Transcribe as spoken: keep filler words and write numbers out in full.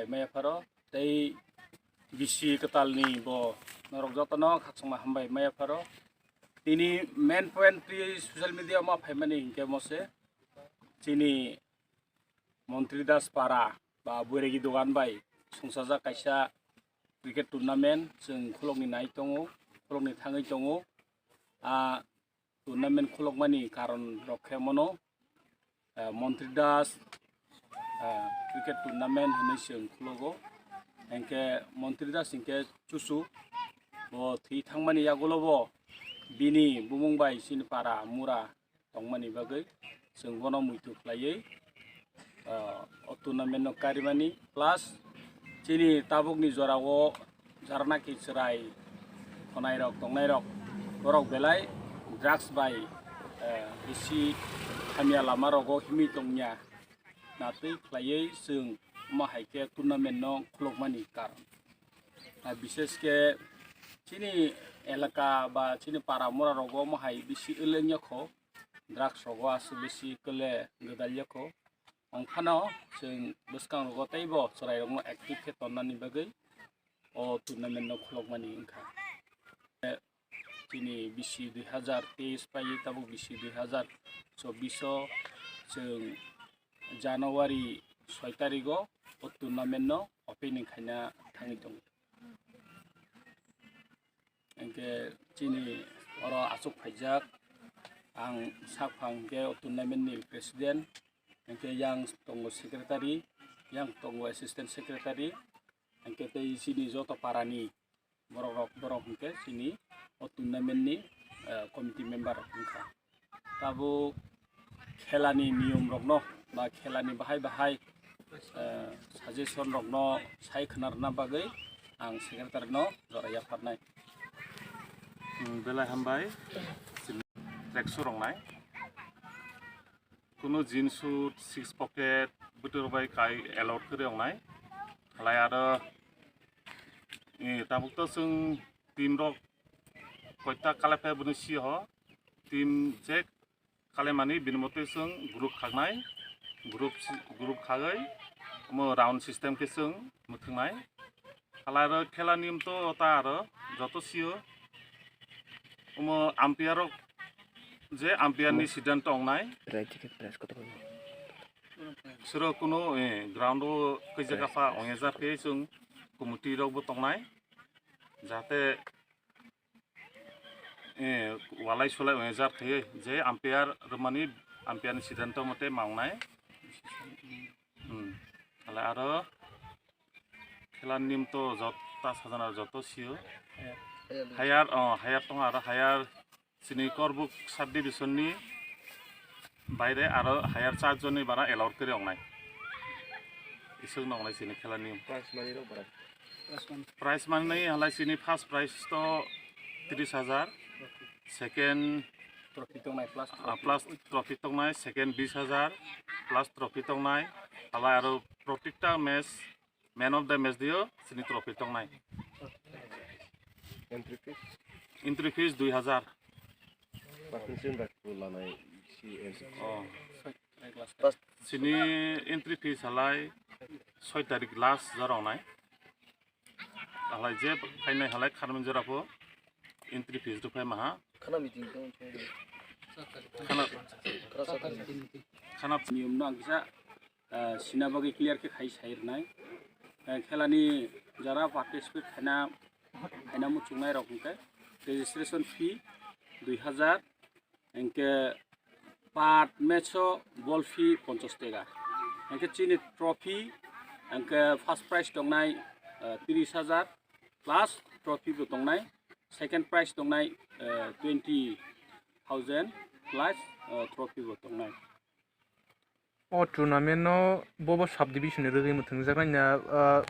Maya pharo tei bisi kwtalni bo norok jotono khakchangma hambai maya pharo. Tini main point twi social media ma phaimani hinkhe mose chini Montri Das para ba Boiregi dogan bai songchajak kaisa cricket tournament chwng khulokni nai tongo, khulokni thangwi tongo. A tournament khulokmani karon rok khe mono, eh, Montri Das, eh, cricket tournament hinwi chwng khulogo. Hinkhe Montri Das hinkhe chuchu bo thwi thangmani yagulo bo bini bumung bai chini para mura tongmani bagwi chwng bono muitu khlaiwi, ah, o tournament no karimani, plus chini tabukni jorao jarnaki chwrai khwnairok tongnairok borok belai drugs bai, eh, bisi hamya lama rogo himwi tongya natwi khlaiwi chwng omo hai khe tournament no khulokmani karon. Ah, bishesh khe chini elaka ba chini para mura rogo omo hai bisi elengya kho. Drugs rogo aswk bisi kwle gwdalya kho. Wngphano chwng bwskang rogo teibo chwrairokno active khe tonnani bagwi o tournament no khulokmani wngkha. Chini bisi dui hazar teis paiwi tabuk bisi dui hazar chobbish o chwng January soi tarigo o tournament no opening khaina thangwi tongo. Hinkhe chini oro achuk phaijak, ang sakphang hinkhe o tournament ni president, hinkhe yang tongo secretary, yang tongo assistant secretary, hinkhe tei chini joto para ni borok rok, borok hinkhe chini o tournament ni, eh, committee member wngkha. Tabuk khelani niyom rokno ba khelani bahai bahai, eh, suggestion rokno sai khna rwna bagwi ang secretary no jora yapharnai. Hmm, belai hambai. Tracksuit rok nai. Kunu jeans suit, six pocket, bwtwi rok bai kai allowed kwrwi rok nai. Halai aro, eh, tabuk to chwng team rok koita kalai phai bwni si ho. Team je kalaimani bini motwi chwng group khaknai, group si-, group khagwi omo round system khe chwng mwthwngnai. Halai aro khela niyom to ta aro joto sio. Omo umpire rok je umpire ni siddhanto wngnai. Prize ticket prize koto kono? Siro kuno, eh, ground o kwijak apha ongya ja khe chwng committee rok bo tongnai. Jahate eh, walai sulai wngya jar khe je umpire rwmani umpire ni siddhanto mote ma wngnai. Hmm. Hale aro khela niyom to jot-, ta sajana joto sio. Higher, oh, higher tong aro higher chini Korbuk sub division ni baire aro higher char jonni bara allowed khe wngnai. Isuk nongnai chini khela niyom. Prize money rok bara? Prize money halai chini first prize to tris hajar, second trophy tongnai plus ah, trophy. Plus trophy tongnai, second bis hajar, plus trophy tongnai. Halai aro protikta match Man of the match dio chini trophy tongnai. Entry fees? Entry fees dui hajar. Participant bai khe lanai si entry fees. Oh. Chini entry fees halai soi tarik last jora wngnai. Halai je phainai halai kharmin jora pho entry fees rw phai maha. Khana meeting tong. Khana, khana niyom no ang kisa ah, sina bagwi clear khe khai sai rwnai. Eh, khelani jara participate khaina, khaina muchungnai rok hwnkhe registration fee dui hajar, hwnkhe per match o ball fee ponchash taka. Hwnkhe chini trophy, hwnkhe first prize tongnai, eh, tris hajar plus trophy bo tongnai, second prize tongnai, eh, twenty thousand plus, eh, trophy bo tongnai. O tournament no bobo sub division ni rwgwi mwthangjaknai na, ah,